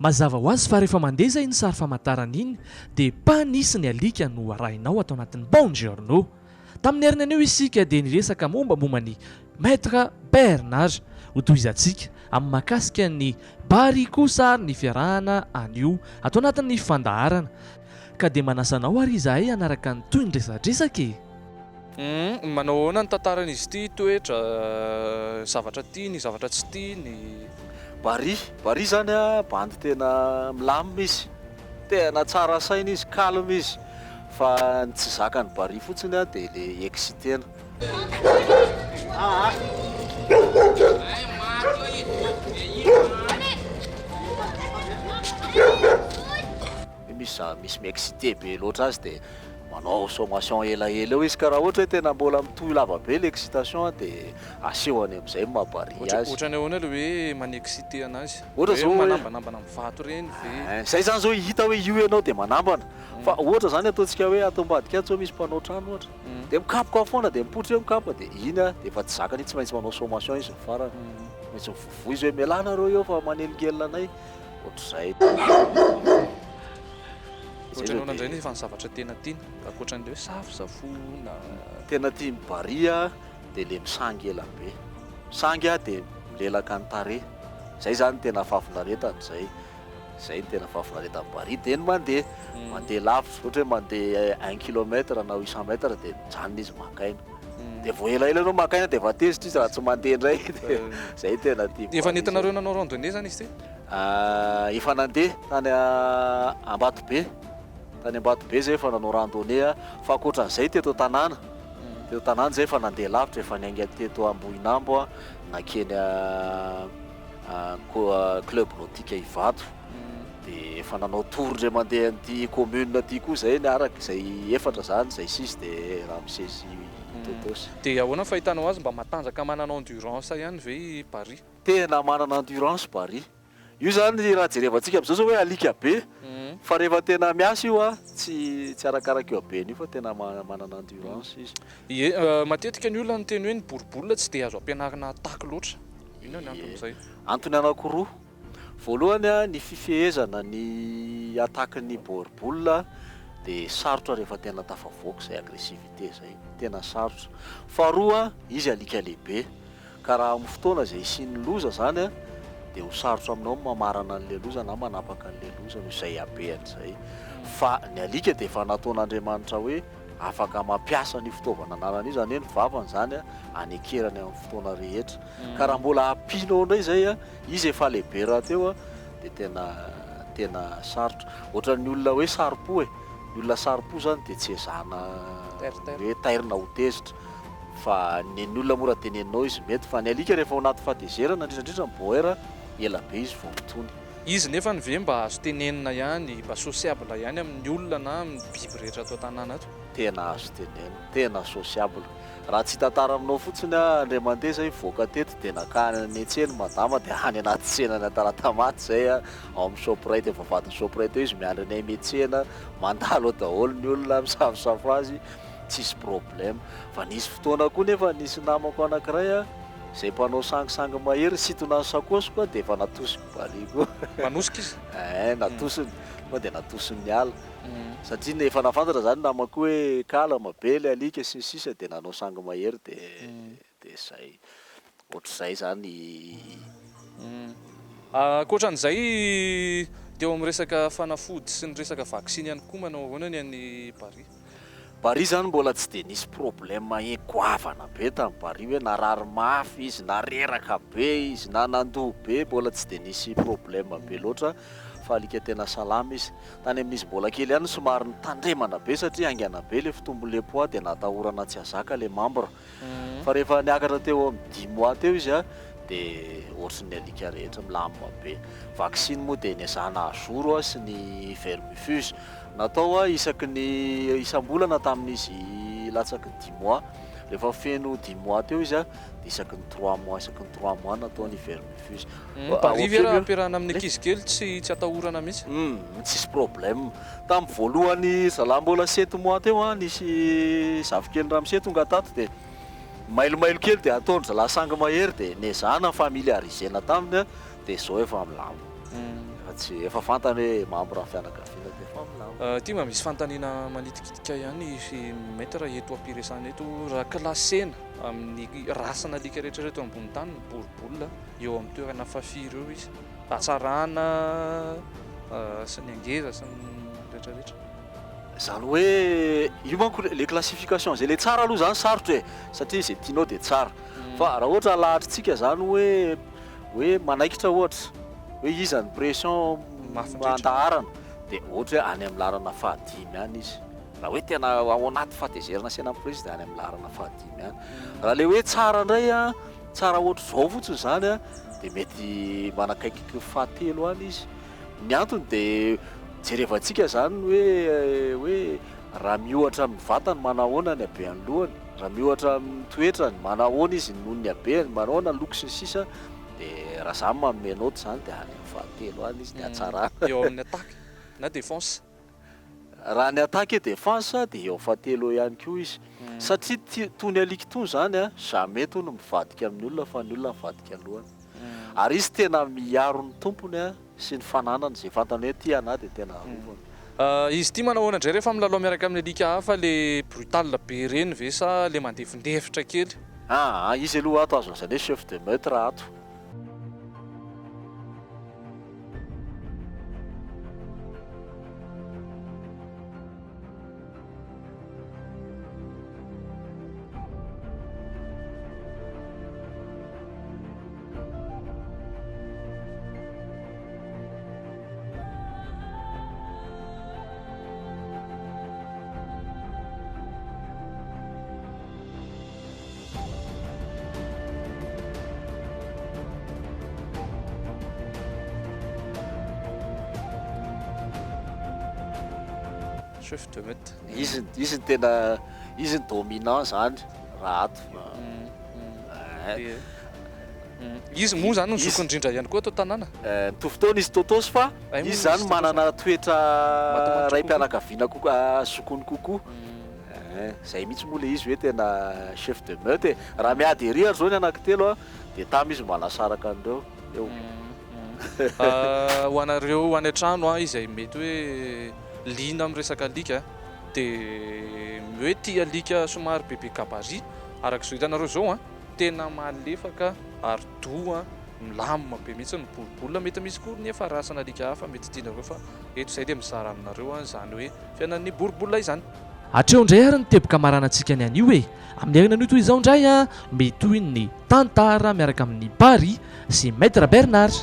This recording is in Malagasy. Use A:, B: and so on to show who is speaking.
A: Mazava ho azy fa rehefa mandeha izay iny sary famantarana iny dia pas nisy ny alika no arahinao ato anatin'ny Buongiorno. Tamin'ny heriny anio isika dia niresaka mombamomba ny Maître Bernard. Hotohizantsika amin'ny mahakasika ny Bary kosa ary ny fiarahana anio ato anatin'ny fandaharana. Ka dia manasa anao ary izahay hanaraka ny tohiny resadresaka e!
B: Humm manao ahoana ny tantaran'izy ity, toetra, zavatra tiany, zavatra tsy tiany.
C: Bary, Bary zany a bandy tena milamina izy, tena tsara saina izy, calme izy, fa ny tsy zakan'i Bary fotsiny a de le exciter-na. Misy misy mi-exciter be loatra azy dia manao sommation elaela eo izy ka raha ohatra hoe tena mbola mitohy lava be le excitation dia asehony amin'izay ny maha Bary azy.
B: Ohatrany ahoana le hoe man-exciter anazy?
C: Ohatra
B: Hoe
C: zao hoe
B: manambanambana amin'ny vato ireny ve?
C: Ein, zay zany zao hita hoe io ianao dia manambana fa ohatra zany ataontsika hoe ato ambadika ato zao misy mpanao trano ohatra dia mikapoka foana dia mipoitra eo mikapoka dia iny a dia efa tsy zakany iny tsy maintsy manao sommation izy ny farany, tsy maintsy mivovoa izy hoe mialà nareo eo fa manelingelina anay. Ohatr'izay.
B: Ohatran'ny ahoana indray nefa ny zavatra tena tiany ankoatran'ilay hoe safosafoana?
C: Tena tian'i Bary dia ilay misangy ela be. Misangy dia milelaka ny tarehy. Izay izany no tena fahafinaretany izay. Izay no tena fahafinaretan'i Bary. Dia ny mandeha. Mandeha lavitra. Ohatra hoe mandeha un kilomètre na huit cent mètres dia mijanona izy maka aina. Dia vao elaela ianao maka aina dia efa tezitra izy raha tsy mandeha indray. Dia izay no tena tian'i
B: Efa
C: Bary izay.
B: nentinareo nanao randonnée izany izy ity?
C: Efa nandeha tany Ambatobe, tany Ambatobe zay efa nanao randonnée fa ankoatran'izay teto an-tanàna, teto an-tanàna zay efa nandeha lavitra, efa niainga teto Ambohinambo nankeny club nautique Ivato, dia efa nanao tour indray mandeha an'ity commune ity koa zay niaraka, izay efatra zany, izay sisa dia ramose sy Totos.
B: Dia ahoana ny fahitanao azy, mba matanjaka manana endurance ihany ve i Paris?
C: Tena manana endurance Bary. Io zany raha jerevantsika amizao zao hoe alika be fa rehefa tena miasa io a tsy tsy arakaraka io habeny io fa tena manana endurance izy.
B: Ie, matetika ny olona niteny hoe ny boribola tsy dia azo ampianarina attaque loatra. Inona ny anton'izay?
C: Antony anakiroa. Voalohany a, ny fifehezana ny attaque ny boribola dia sarotra rehefa tena tafavoaka izay agressivité izay. Tena sarotra. Faharoa, izy alika lehibe. Ka raha amin'ny fotoana izay hisian'ny loza izany dia ho sarotra aminao ny mamarana an'ilay loza na manapaka an'ilay loza noho izay habehany izay. Fa ny alika dia efa nataon'Andriamanitra hoe afaka mampiasa an'io fitaovana ananany io, izany hoe ny vavany izany anekerany amin'ny fotoana rehetra. Ka raha mbola ampianao indray izay, izy efa lehibe rahateo dia tena tena sarotra. Ohatran'ny olona hoe saro-po e, ny olona saro-po izany dia tsy ezahana hoe tairina ho tezitra. Fa ny olona moa raha teneninao izy mety fa ny alika rehefa ao anaty fahatezerana indrindra indrindra ny boer ela be izy vao mitony.
B: Izy nefany ve mba azo tenenina ihany, mba sociable ihany amin'ny olona na amin'ny biby rehetra ato an-tanàna ato?
C: Tena azo tenenina, tena sociable. Raha tsy hitantara aminao fotsiny aho indray mandeha zay nivoaka teto dia nakany an-tsena madama dia any anaty tsena any Talatamaty zay ao amin'ny shoprite eo vavahadin'ny shoprite eo izy miandry anay miantsena, mandalo eo daholo ny olona misafosafo azy. tsisy problème. Fa nisy fotoana koa nefa nisy namako anakiray a, izay mpanao sangisangy mahery nisintona ny sakosiko dia efa natosiko bali koa.
B: Manosika izy?
C: Ein, natosiny, tonga dia natosiny niala. Satria efa nahafantatra zany namako hoe calme be le alika sy ny sisa dia nanao sangy mahery dia dia zay. Ohatr'izay zany.
B: Ankoatran'izay, teo amin'ny resaka fanafody sy ny resaka vaksiny ihany koa manao ahoana ny an'i Paris?
C: Bary zany mbola tsy dia nisy problème goavana be tamin'i Bary hoe narary mafy izy na reraka be izy na nandoa be, mbola tsy dia nisy problème be loatra fa alika tena salama izy. Tany amin'izy mbola kely ihany somary nitandremana be satria haingana be le fitombon'le poids dia natahorana tsy hazaka le membre. Fa rehefa niakatra teo amin'ny dix mois teo izy dia ohatry ny alika rehetra milamina be. Vaksiny moa dia nezahana à jour sy ny vermifuge. Natao isaky ny isam-bolana tamin'izy latsaky ny dix mois. Rehefa feno dix mois teo izy dia isaky ny trois mois isaky ny trois mois natao ny vermifuge.
B: Bary ve raha ampiarahana amin'ny ankizy kely tsy tsy atahorana mihitsy?
C: Humm tsisy problème. Tamin'ny voalohany zalahy mbola sept mois teo an, nisy zafikelin-dry ramose tonga tato dia mailomailo kely dia ataon-dry zalahy sangy mahery dia nezahana familiariser-na taminy dia izao efa milamina. tsy, efa fantany hoe membre ny fianakaviana dia efa milamina.
B: Ity mba misy fanontaniana manitikitika ihany Maître eto am-piresahana eto, raha classena amin'ny race-n'alika rehetra eto ambony tany ny Boerboel eo amin'ny toerana fahafiry eo izy? Hatsarana sy ny angeza sy ny rehetra rehetra.
C: Izany hoe io manko le classification zay le tsara aloha zany sarotra e, satria izay tianao dia tsara. Fa raha ohatra alahatritsika zany hoe hoe manaikitra ohatra hoe iza ny pression andaharana dia ohatra hoe any amin'ny laharana fahadimy any izy. Raha hoe tena ao anaty fahatezerana sy anaty pression dia any amin'ny laharana fahadimy any. Raha le hoe tsara indray an, tsara ohatr'izao fotsiny izany an, dia mety manakaikaiky fahatelo any izy. Ny antony dia jerevantsika izany ny hoe hoe raha miohatra amin'ny vatany manahoana ny habean'ny lohany, raha miohatra amin'ny toetrany manahoana izy noho ny habehany, manahoana ny loko sy ny sisa dia raha za manome naoty izany dia any amin'ny fahatelo any izy dia hatsarana.
B: Eo amin'ny attaque na défense.
C: Raha ny attaque et défense dia eo fahatelo eo ihany koa izy satria ty tony alika itony izany a jamais tony mivadika amin'ny olona fa ny olona mivadika alohany ary izy tena miaro ny tompony a sy ny fananany izay fantany hoe ty anah dia tena arovany.
B: Izy ity manao ahoana indray rehefa milalao miaraka amin'ny alika hafa le brutal be ireny ve sa le mandefindefitra kely?
C: Aa izy aloha ato azo lazaina hoe chef de meute raha ato.
B: Chef de meute.
C: Izy izy ny tena izy ny dominant zany raha ato.
B: Izy moa zany no zokiny indrindra ihany koa ato an-tanàna.
C: Mitovy taona izy Totos fa izy zany manana toetra raim-pianakaviana kokoa zokiny kokoa. Eeh, zay mihitsy moa le izy hoe tena chef de meute e! Raha miady ery ary zao ny anankitelo a, de tamy izy manasaraka an'ireo eo.
B: Ho anareo any an-trano a, izay mety hoe liana amin'ny resaka alika de hoe tia alika somary bebe gabarit araka izao hitanareo izao a, tena malefaka ary doux a, milamina be mihitsy ny boribola, mety misy koa nefa rasan'alika hafa mety tianareo fa eto izay dia mizara aminareo izany hoe fiainan'ny boribola izany.
A: Hatreo indray ary ny teboka amaranantsika ny anio e! Amin'ny heriny anio toy izao indray an, mitohy ny tantara miaraka amin'i Barry sy Maître Bernard.